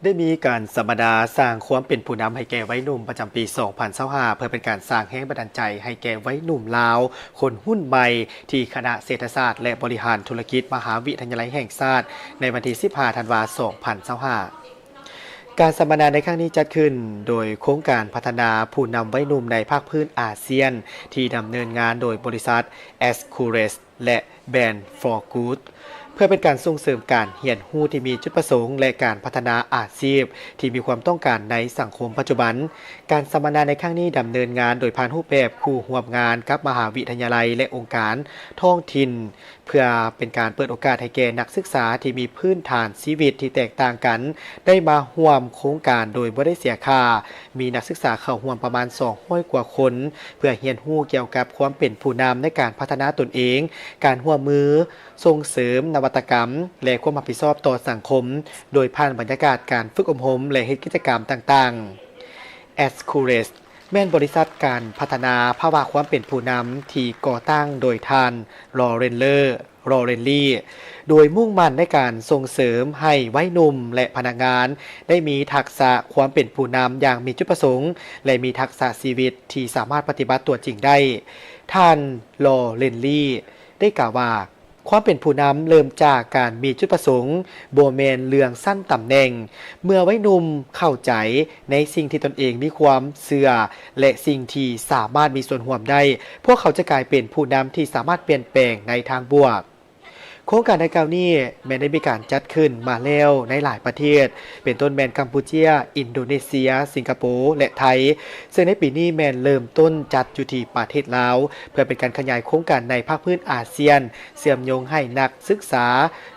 ໄດ້ມີການສຳມະນາສ້າງຄວາມເປັນຜູ້ນຳໃຫ້ແກ່ໄວໜຸ່ມປະຈຳປີສອງພັນຊາວຫ້າ ເພື່ອເປັນການສ້າງແຮງບັນດານໃຈໃຫ້ແກ່ໄວໜຸ່ມລາວຄົນຮຸ່ນໃໝ່ ທີ່ຄະນະເສດຖະສາດ ແລະ ບໍລິຫານທຸລະກິດ ມະຫາວິທະຍາໄລແຫ່ງຊາດ ໃນວັນທີສິບຫ້າ ທັນວາ ສອງພັນຊາວຫ້າ. ການສຳມະນາໃນຄັ້ງນີ້ຈັດຂຶ້ນໂດຍໂຄງການພັດທະນາຜູ້ນຳໄວໜຸ່ມໃນພາກພື້ນອາຊຽນ ທີ່ດຳເນີນງານໂດຍບໍລິສັດ Ascurus ແລະ Brand for Good ເພື່ອເປັນການສົ່ງເສີມການຮຽນຮູ້ທີ່ມີຈຸດປະສົງ ແລະ ການພັດທະນາອາຊີບທີ່ມີຄວາມຕ້ອງການໃນສັງຄົມປັດຈຸບັນ. ການສຳມະນາໃນຄັ້ງນີ້ດຳເນີນງານໂດຍຜ່ານຮູບແບບຄູ່ຮ່ວມງານກັບມະຫາວິທະຍາໄລ ແລະ ອົງການທ້ອງຖິ່ນ ເພື່ອເປັນການເປີດໂອກາດໃຫ້ແກ່ນັກສຶກສາທີ່ມີພື້ນຖານຊີວິດທີ່ແຕກຕ່າງກັນ ໄດ້ມາຮ່ວມໂຄງການໂດຍບໍ່ໄດ້ເສຍຄ່າ. ມີນັກສຶກສາເຂົ້າຮ່ວມປະມານສອງຮ້ອຍກວ່າຄົນ ເພື່ອຮຽນຮູ້ກ່ຽວກັບຄວາມເປັນຜູ້ນຳໃນການພັດທະນາຕົນເອງ, ການຮ່ວມມື, ສົ່ງເສີມນະວັດຕະກຳ ແລະ ຄວາມຮັບຜິດຊອບຕໍ່ສັງຄົມ ໂດຍຜ່ານບັນຍາກາດການຝຶກອົບຮົມ ແລະ ເຮັດກິດຈະກຳຕ່າງໆ. Ascurus ແມ່ນບໍລິສັດການພັດທະນາພາວະຄວາມເປັນຜູ້ນຳທີ່ກໍ່ຕັ້ງໂດຍທ່ານ Lawrence Lawrence Lee ໂດຍມຸ່ງໝັ້ນໃນການສົ່ງເສີມໃຫ້ໄວໜຸ່ມ ແລະ ພະນັກງານໄດ້ມີທັກສະຄວາມເປັນຜູ້ນຳຢ່າງມີຈຸດປະສົງ ແລະ ມີທັກສະຊີວິດທີ່ສາມາດປະຕິບັດຕົວຈິງໄດ້. ທ່ານ Lawrence Lee ໄດ້ກ່າວວ່າ, ຄວາມເປັນຜູ້ນຳເລີ່ມຈາກການມີຈຸດປະສົງ, ບໍ່ແມ່ນເລື່ອງຊັ້ນຕຳແໜ່ງ. ເມື່ອໄວໜຸ່ມເຂົ້າໃຈໃນສິ່ງທີ່ຕົນເອງມີຄວາມເຊື່ອ ແລະ ສິ່ງທີ່ສາມາດມີສ່ວນຮ່ວມໄດ້, ພວກເຂົາຈະກາຍເປັນຜູ້ນຳທີ່ສາມາດປ່ຽນແປງໃນທາງບວກ. ໂຄງການດັ່ງກ່າວນີ້ແມ່ນໄດ້ມີການຈັດຂຶ້ນມາແລ້ວໃນຫຼາຍປະເທດ, ເປັນຕົ້ນແມ່ນກຳປູເຈຍ, ອິນໂດເນເຊຍ, ສິງກະໂປ ແລະ ໄທ, ເຊິ່ງໃນປີນີ້ແມ່ນເລີ່ມຕົ້ນຈັດຢູ່ທີ່ປະເທດລາວ ເພື່ອເປັນການຂະຫຍາຍໂຄງການໃນພາກພື້ນອາຊຽນ, ເຊື່ອມໂຍງໃຫ້ນັກສຶກສາ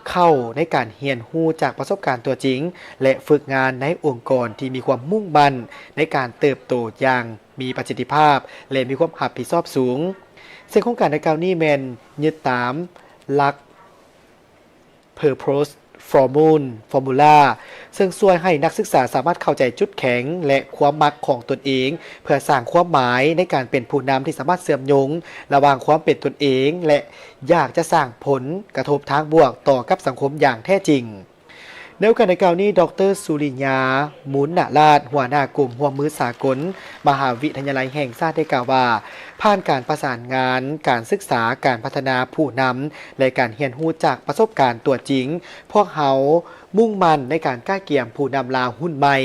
ເຂົ້າໃນການຮຽນຮູ້ຈາກປະສົບການຕົວຈິງ ແລະ ຝຶກງານໃນອົງກອນທີ່ມີຄວາມມຸ່ງໝັ້ນໃນການເຕີບໂຕຢ່າງມີປະສິດທິພາບ ແລະ ມີຄວາມຮັບຜິດຊອບສູງ. ເຊິ່ງໂຄງການດັ່ງກ່າວນີ້ແມ່ນຍຶດຕາມຫຼັກ Purpose Formula Formula ເຊິ່ງຊ່ວຍໃຫ້ນັກສຶກສາສາມາດເຂົ້າໃຈຈຸດແຂງ ແລະ ຄວາມມັກຂອງຕົນເອງ ເພື່ອສ້າງຄວາມໝາຍໃນການເປັນຜູ້ນຳທີ່ສາມາດເຊື່ອມໂຍງລະຫວ່າງຄວາມເປັນຕົນເອງ ແລະ ຢາກຈະສ້າງຜົນກະທົບທາງບວກຕໍ່ກັບສັງຄົມຢ່າງແທ້ຈິງ. ໃນໂອກາດດັ່ງກ່າວນີ້, ດຣ ສຸລິຍາ ມູນນະລາດ, ຫົວໜ້າກົມຮ່ວມມືສາກົນ ມະຫາວິທະຍາໄລແຫ່ງຊາດ ໄດ້ກ່າວວ່າ, ຜ່ານການປະສານງານການສຶກສາ, ການພັດທະນາຜູ້ນຳ ແລະ ການຮຽນຮູ້ຈາກປະສົບການຕົວຈິງ, ພວກເຮົາມຸ່ງໝັ້ນໃນການກະກຽມຜູ້ນຳລາວຮຸ່ນໃໝ່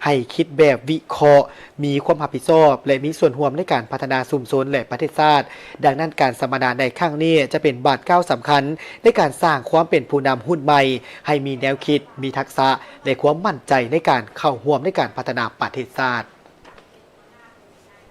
ໃຫ້ຄິດແບບວິເຄາະ, ມີຄວາມຮັບຜິດຊອບ ແລະ ມີສ່ວນຮ່ວມໃນການພັດທະນາຊຸມຊົນ ແລະ ປະເທດຊາດ. ດັ່ງນັ້ນ, ການສຳມະນາໃນຄັ້ງນີ້ຈະເປັນບາດກ້າວສຳຄັນໃນການສ້າງຄວາມເປັນຜູ້ນຳຮຸ່ນໃໝ່ ໃຫ້ມີແນວຄິດ, ມີທັກສະ ແລະ ຄວາມໝັ້ນໃຈໃນການເຂົ້າຮ່ວມໃນການພັດທະນາປະເທດຊາດ.